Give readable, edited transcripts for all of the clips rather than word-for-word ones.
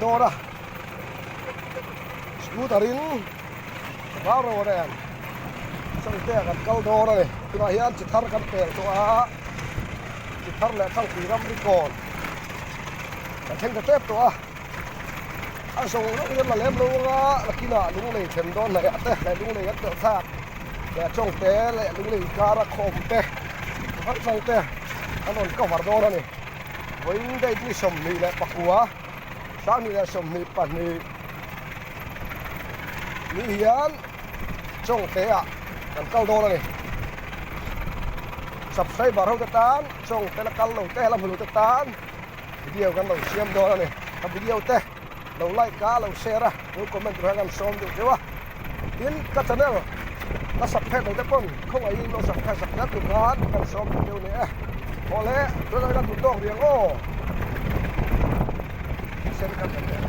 dawn a scooter in Raro nen Changte ah kan kal dawn a ni tunah hian chi thar kan pel tawh a chi thar leh Thangpui ram ri kawn kan thleng ta tep tawh a a zawng reuh hian la lem lo anga nakinah lunglei thlen dawn hnaih ah te leh lunglei kan pelh thlak leh Chawngte leh lunglei inkara khawm te hrang hrang te an rawn cover dawn a ni vawiin date ni 29 2022 ni hian Chawngte ah kan kal dawn a ni subscriber ho te tan Chawngte la kal lo te la hmu lo te tan video kan lo siam dawn a ni ka video te lo like a lo share a lo comment tur hian kan sawm duh teuh a tin ka channel ka subscribe lo te pawn khawngaihin lo subscribe sak zel tur khan kan sawm duh teuh a ni e awle tunah hian kan duh tawk riang aw sen kan la leh.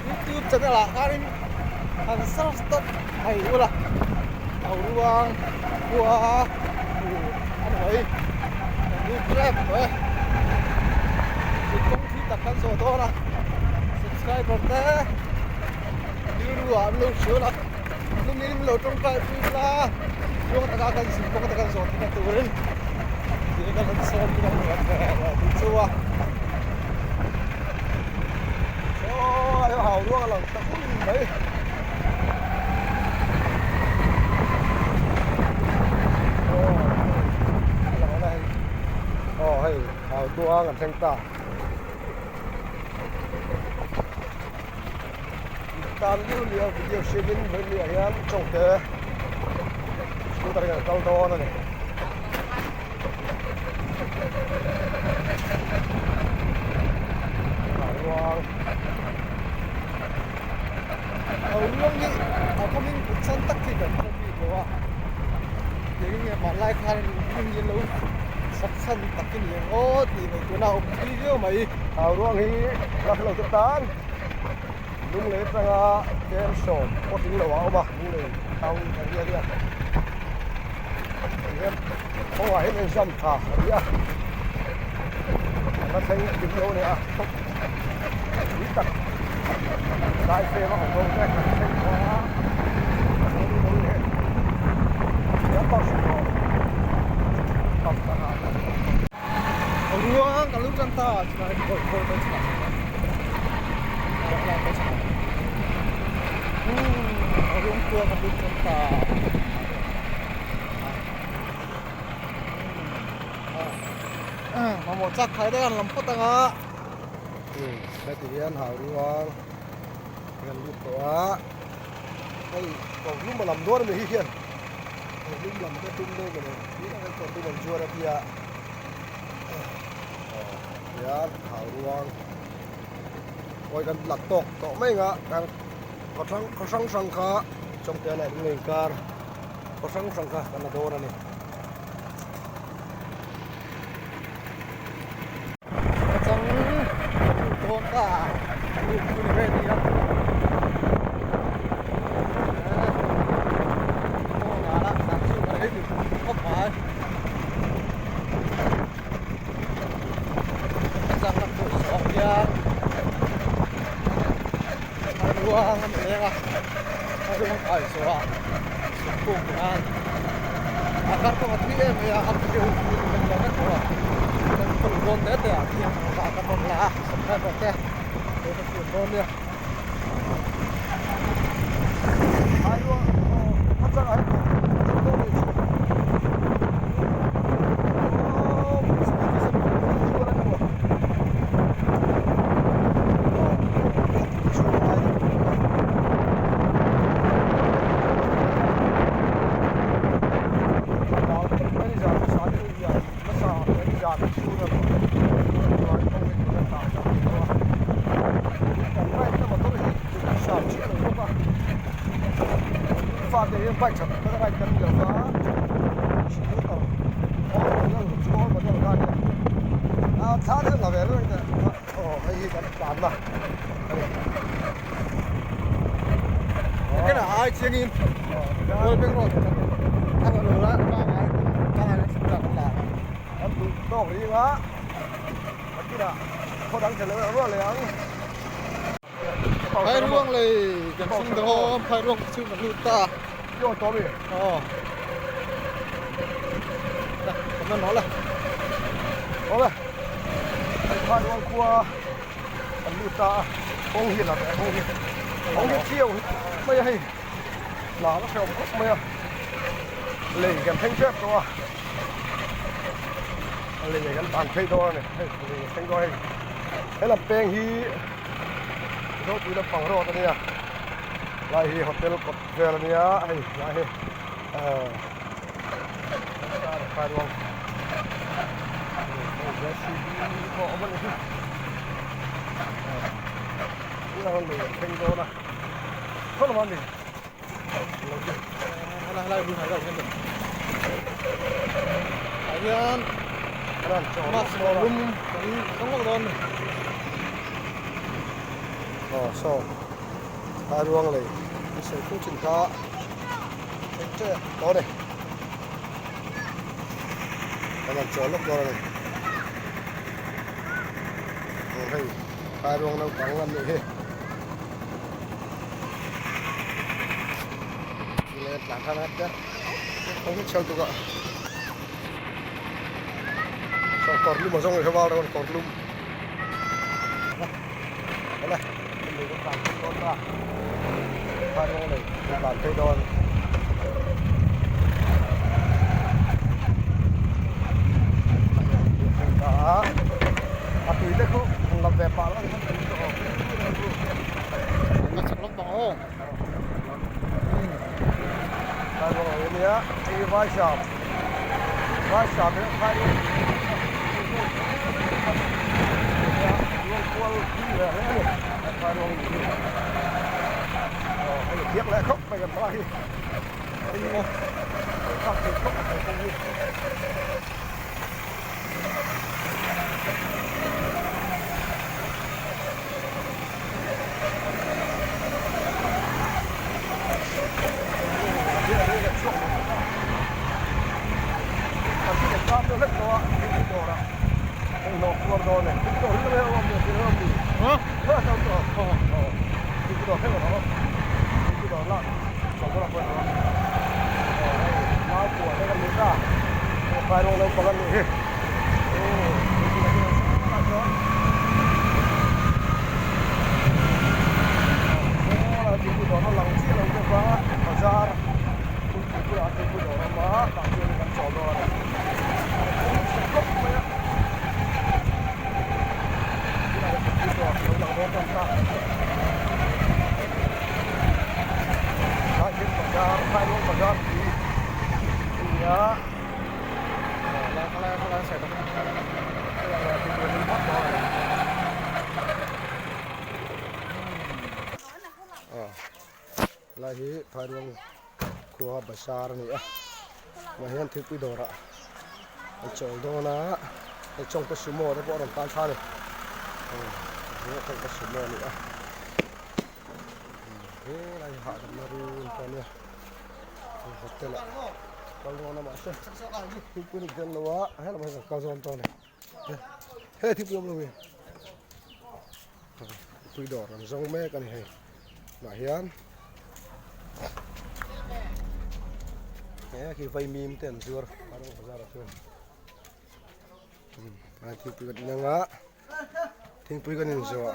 YouTube channel ah khanin han search tawp mai ula a ruang khua hmu a ni mai kan lut rep tawh e zut kawng thil tak kan zawh dawn a subscriber te rilru ah an lo hrial a lungin min lo tawngtai pui ula ruang taka kan zin kawng te kan zawh theihna turin tih kan han sawm bik a ni a tih chu a. Saw a hau ruang a lang ta un mai. Aw hei hau tuang an thleng ta. Tan liu liau video siamin vawiin ah hian Chawngte scooter hian a kal dawn a ni. A ruang hi a khawmin kut chan tak hi kan hre bik lo a eng nge hmanlai khan hming hi lo sak chhan tak hi ni ang aw tih ngaihtuahna a awm thui viau mai. A ruang hi la hre lo te tan lunglei atanga kem sawm pawh tling lo a awm a lunglei town area nia. Kawngah hian exam tha a ni a, a la thleng kim lo a ni a, tui tak dai frame a awm lo te kan thleng tawh a, a lo ni lo ni hei thiam bak hrim rawh tam tak ah A ruang ka lo tan ta chutah hian khawi khawi mai chhah chhah mai chhah a ruang khua ka lo tan ta. Mamawh chak khai daih an lam phawt ang a. Heti hian hau rual hian lut tawh a, hei kawrlum a lam dawn a ni hi hian kawrlum lam te tum dawn a ni tih ang kawrlum an zuar a tia hian hau rual awi kan la tawk tawh mai ang a kan khaw hrang khaw hrang hrang kha Chawngte leh Lunglei inkar. Khaw hrang hrang kha kan la dawn a ni. Ka chang lut dawn ta lut chu ni ve ni a. Aw nala dan chu ka rei lut khawp mai. hian a ruang a ni leng a a ruang kai zawh ah sum puk nan a kar pawh a thui em mai a a video hi kan la vek tawh a kan khawi dawn te te ah khian a kan rawn la a subscriber te lo ka chhun dawn nia. Fate hian bike tha tak tak a ride kan ni lo va scooter all model chu all model kha a nia a thla deuh la ve reng teh aw hei hi kan tlanna a ni. Ken a ai chiangin World Bank Road a lo la pangai pangai kan chhuk kan la kan duh tawk ring a nakinah khaw dang thei lo rual leh ang. Phairuang lei kan thleng dawn phairuang chu kan lut ta Yo to mi aw kan la nawlh a awle phairuang khua kan lut ta a kawng hi a la ve a kawng hi kawng hi chiau mai a hei lam a hrehawm khawp mai a lei kan thleng tep tawh a lei kan tan phei dawn a ni hei lei kan thleng dawn a hei helam peng hi Zopui lampang road a nia lai hi hotel kawt vel a nia hei lai hi ahh phairuang JCB pawh a awm a ni hi tunah hian lui an thleng dawn a khaw lamah a ni Helai bul hnai deuh hian ah hian bus lum kan thlang lawk dawn a ni. Aw saw phairuang lei i sawi fo thin kha eng tep tawh a ni kan han chawl lawk dawn a ni aw hei phairuang naupang an nih hi. Kawr lum a zawng hi val dawn kawr lum awle lui kan tlan phei dawn ta phairuang lei kan tlan phei dawn. A tui te khu ngap ve pah lo A chak lampang aw. Nia hei vai sam vai sam hi khai ruang kual thui ve hle a ni vai ruang hi aw hei thiak leh khawp mai kan hma hi hei khak thei khawp mai kawng hi. Lai hi Phairuang khua bazar a ni a mah hian thingpui dawrah an chawl dawn a hei chawngte sumo te pawh a rawn tan tha a ni chawngte sumo a ni a helai hi hahdamna run te a nia hotel ah kal dawn a mahse thingpui ni tel lo a helamah hian kan kal zawn dawn a ni hei thingpui awm lo hi. Thingpui dawr an zawng mek a ni hei tunah hian he khi vaimim te an zuar Parang bazar ah chuan umm thingpui kan in anga thingpui kan inzawh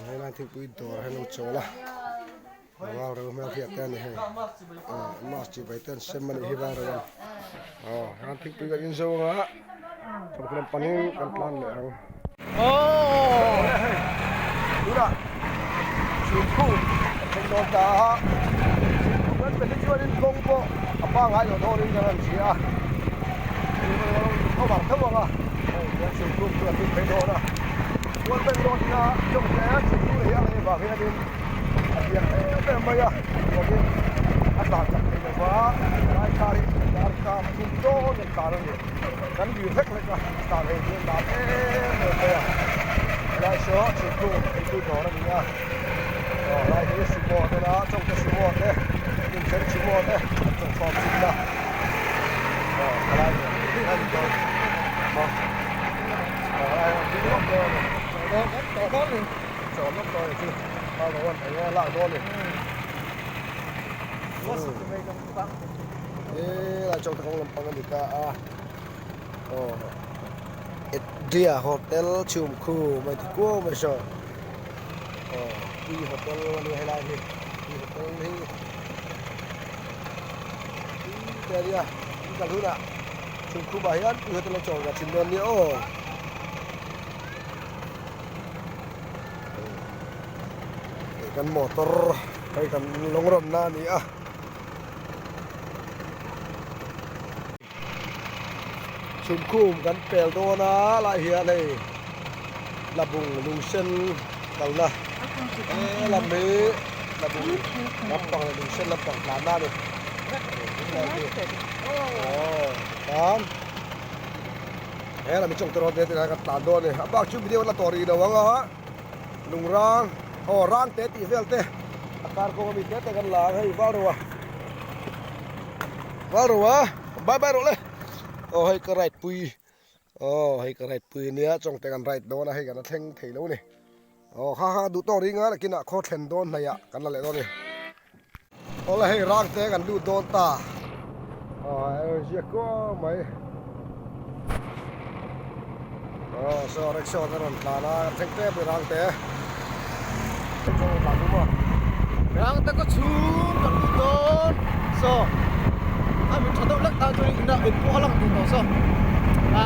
helai thingpui dawr hi an lo chawl a. Val reu hmel hriat te a ni hei aw mask chi vai te an sem a nih hi val reu an aw han thingpui kan in zo anga thawmhnaw lam panin kan tlan leh ang aw hei tunah chhungkhu kan thleng dawn ta a chhungkhu kan pe hi chuanin kawng pawh a pangngai lo dawnin kan rawn hria a a var tho ang a hei tiang chhungkhu chu an lut phei dawn a chuan bank road ina chawngte chhungkhu hi a lei vang hianin a piang em em mai a chuanin a tlan chak thei lova lai car hi darkar thum dawn an tlan a ni kan lir hlek hlek a a tlan hei hian lar em em mai a helai saw thingkung thingpui dawr a ni a aw helai hi sumo te la chawngte sumo te incheng sumo te an chawngkhawm thin a aw helai hi a ni dawn maw aw helai hi a ni dawn a ni. Chaw lawk dawn chu a lo an eng a lak dawn ni. E lai chaw te kawng lampang a ni ta a. Aw Edria Hotel chhum khu mai ti kuau mai saw. Aw Pui Hotel a ni helai hi Pui Hotel hi Pui te a nia in kal hunah chhum khumah hian Pui Hotel a chaw ve thin dawn nia aw. Kan motor hei kan lawng rawn na a ni a chhumkhum kan pel dawn a lai hian hei tlabung lungsen kalna he lam hi tlabung lampang leh lungsen lampang tlanna a ni aw tan. He lam hi chawngte rawt ve tilai kan tlan dawn a ni a bak chu video la tawh rih lo ang a lung rang aw rang te tih vel te a kar kawng ami te te kan la ang hei val ro a val ro a bye bye rawh le aw hei ka ride pui aw hei ka ride pui ania chawngte kan ride dawn a hei kan la thleng thei lo a ni aw kha kha duh tawk ring a nakinah khaw thlen dawn hnaihah kan la leh dawn a ni. Awle hei rang te kan lut dawn ta aw ziak kuau mai aw saw rickshaw te rawn tlan a kan thleng tep rang te rang te ka chhung kan lut dawn saw a min tha deuh lek tan chuan in in pawh a lang duh tawh saw a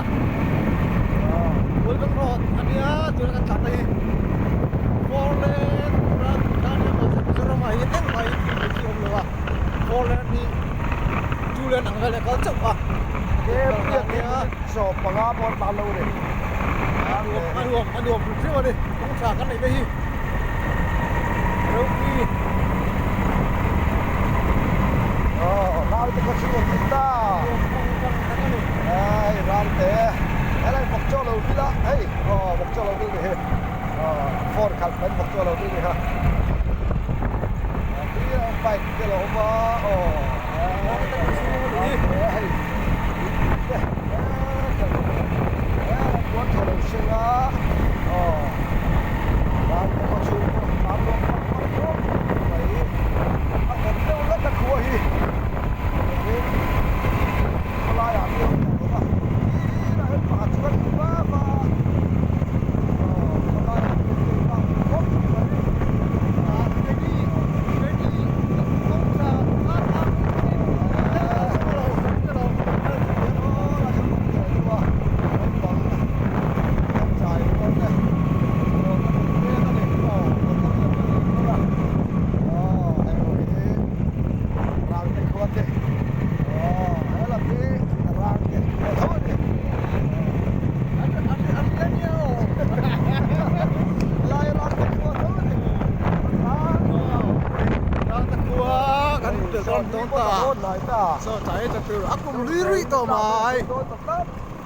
World Bank Road ania tuna kan tlan te hi four lane Mizoram ah hian engmah hi thil hi awm lo a four lane hi two lane ang vel a kal chauh a sawm panga pawh an tlan lo a ni a nuam a nuam hrim hrim a ni kawng tha kan neih na hi ropui aw ral te khaw chhung an ti ta ai ral te helai bawk chaw lo vil a hei aw bawk chaw lo vil ni hi aw phone khalh kan bawk chaw lo vil ni kha bike te lo awm a aw hei te puan thaw lo seng a aw ral te khaw chhung pawh tlan dawn vak vak dawn mai a awm deuh hlek a khua hi khawlaiah mi awm tawh lo va tirah hian pakhat chu kan hmu vak a aw khawlaiah mi awm tawh tak khawp mai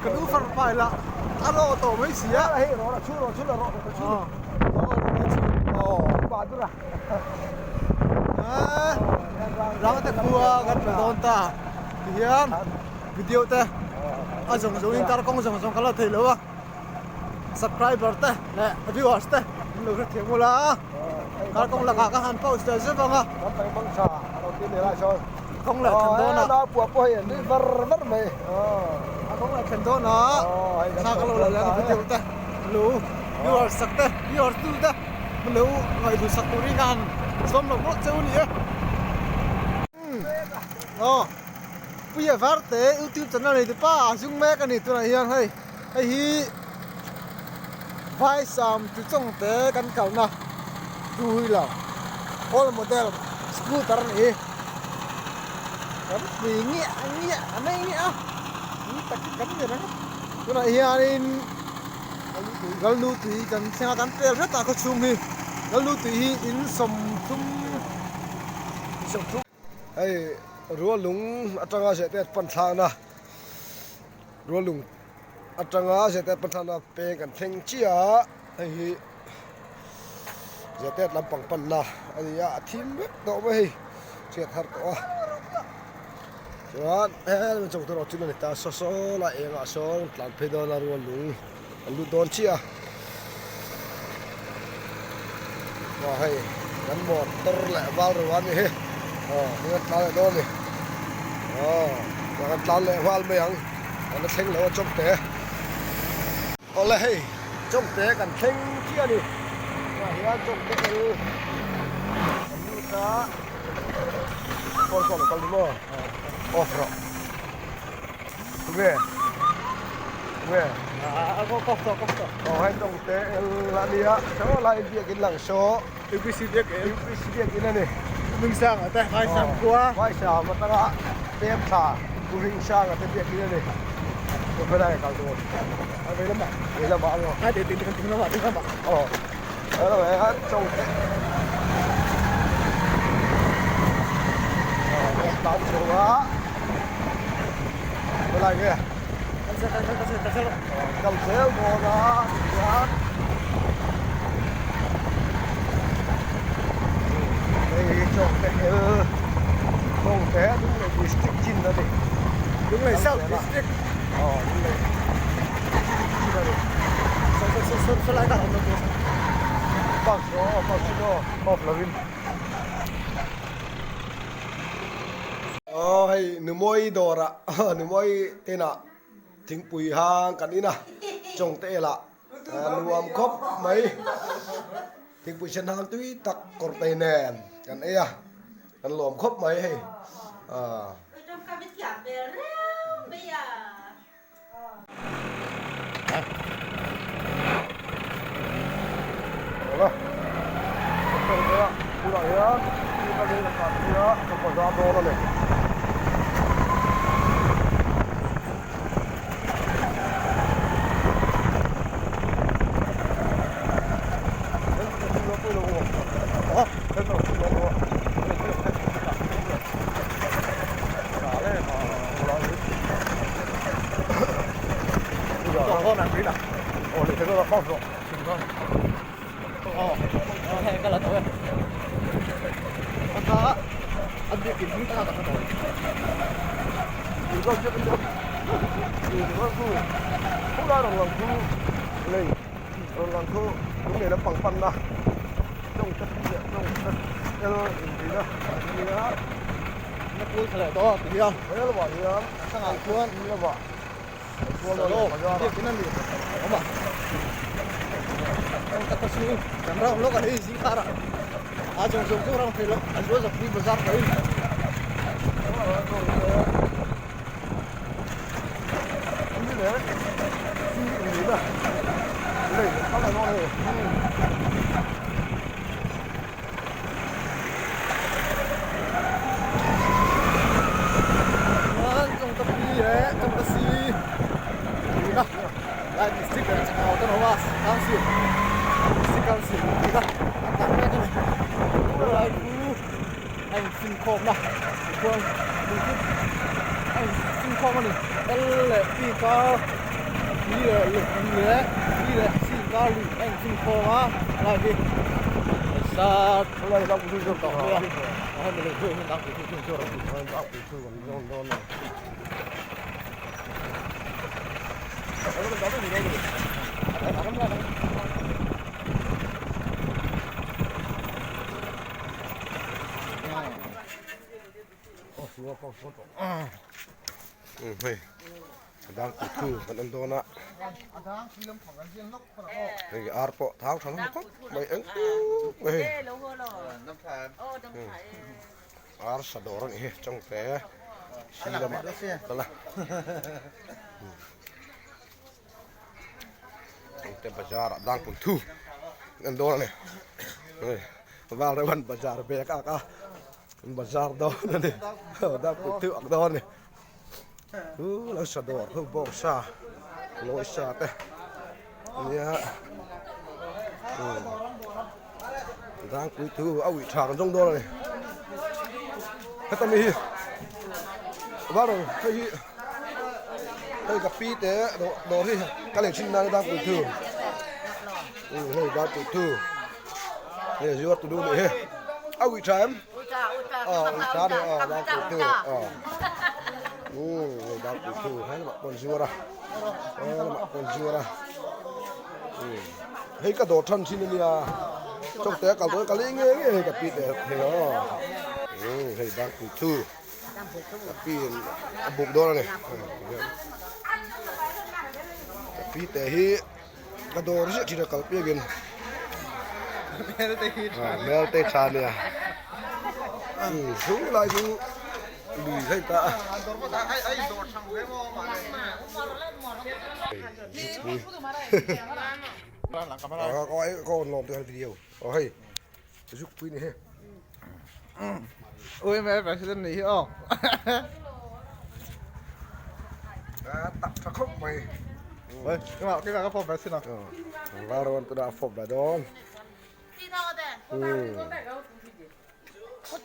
Ka nu far pai la a rawh tawh mai si a. Hei rawh la chhu rawh chhu la rawh ka chhu. Aw pa dur a. Rang te khua kan pe dawn ta tihian video te a zawng zawng in kar kawng zawng zawng ka la thei lo a. Subscriber te leh viewers te min lo hrethiam ula kar kawng lakah ka han post leh zeuh ang a. Kan tak mang tha a lo ti leh lai sawn. Kawng leh thlen dawn a. Nau puah pawh hei an nui var var mai. A kawng leh thlen dawn a. Thla ka lo la leh ang video te lo viewers sak te viewers tu te min lo ngaihlu sak turin ka han sawm lo mawlh cheu a ni e. Aw Puia Varte youtube channel nei tupa a zung mek a ni tunah hian hei hei hi Vaisam tu chawng te kan kalna two wheeler old model scooter a ni hi kan pui ngiah ngiah mai a nia tui tak hi kan ni reng a tunah hianin Lalnu tui kan thleng a kan pel hret a khawchhung hi Lalnu tui hi in 30. Hei Rualung atanga zehtet pan thlakna Rualung atanga zehtet pan thlakna peng kan thleng chiah a hei hi zehtet lampang panna a ni a a thim vek tawh mai hei chhiat har tawh a chuan helmet chawk tur chu a ni ta saw saw lai engah sawn tlan phei dawn a Rualung an lut dawn chiah a aw hei kan motor leh val ro a ni hi aw hei kan tlan leh dawn a ni aw kan tlan leh nghal mai ang kan la thleng lo a chawngte awle hei chawngte kan thleng chiah a ni tunah hian chawngte el kan lut a phone pawh a lo kal ni maw off rawh. Tunge? Tunge? Aw hei tawng te el a nia saw lai biakin lang saw UPC biakin UPC biakin a ni Hmingsanga te Vaisam khua Vaisam atanga pem thla Pu Hmingsanga te biakin a ni Pu Hmelai a kal dawn A vei lamah vei lamah a ni A ding ding ding lamah ding lamah Aw vei lamah hian tawng te Aw tlan chho a. Helai nge kal zel dawn a tihian hei hi Chawngte hill Chawngte Lunglei district chin a ni Lunglei South district aw Lunglei district chin a ni sawlai kha awm lo park saw park chu aw off lovin. Aw hei Numawi dawrah Numawi tenah thingpui hang kan in a chawngte elah nuam khawp mai thingpui sen hang tui tak kawr tei nen kan ei a kan lawm khawp mai hei ah. Um hei a dang pui thu kan en dawn a hei ar pawh thau tha hlawm khawp mai eng uk mai hei ar sa dawr a nih hi chawngte si lamah kal a chawngte bazar ah dang pui thu kan en dawn a ni hei val reuh an bazar bag a ak a bazar dawn a ni dang pui thu ak dawn a ni. Chu lo sa dawr ho bawng sa lawi sa te nia dangpui thu a uih tha kan zawng dawn a ni heta mi hi var hei hi hei ka pi te dawr hi ka lei thin nan dangpui thu hei dangpui thu hei zuar tu duh nih hi a uih tha em. Uicha ni aw dangpui thu aw umm dangpui thu he lamah pawh an zuar a he lamah pawh an zuar a umm hei ka dawr than thin ania chawngte a kal dawn ka lei ngei ngei hei ka pi te hei aw umm hei dangpui thu ka pi in a buk dawn ani ka pi te hi. Ka dawr ziah thin a kal piak in hmel te tha nia chu lai chu lui hei ta a ka on lawm te video aw hei zukpui ni hei Ui mẹ president nih hi aw. Tak tha khawp mai. Oi, cái nào cái nào có phone president à? Vào rồi tôi đã phone lại đó.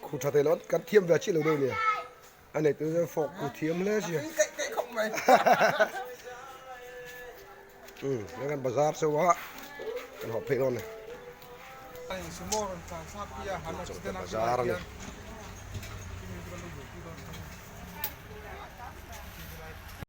Khu tha thế lắm, cắn thiêm về chị là đâu nè. Anh này tôi phone khu thiêm lên chứ. Cái cái khóc mày. Ừ, nó gần bazar sao quá. Kan hop phei dawn ni. Bazar a ni.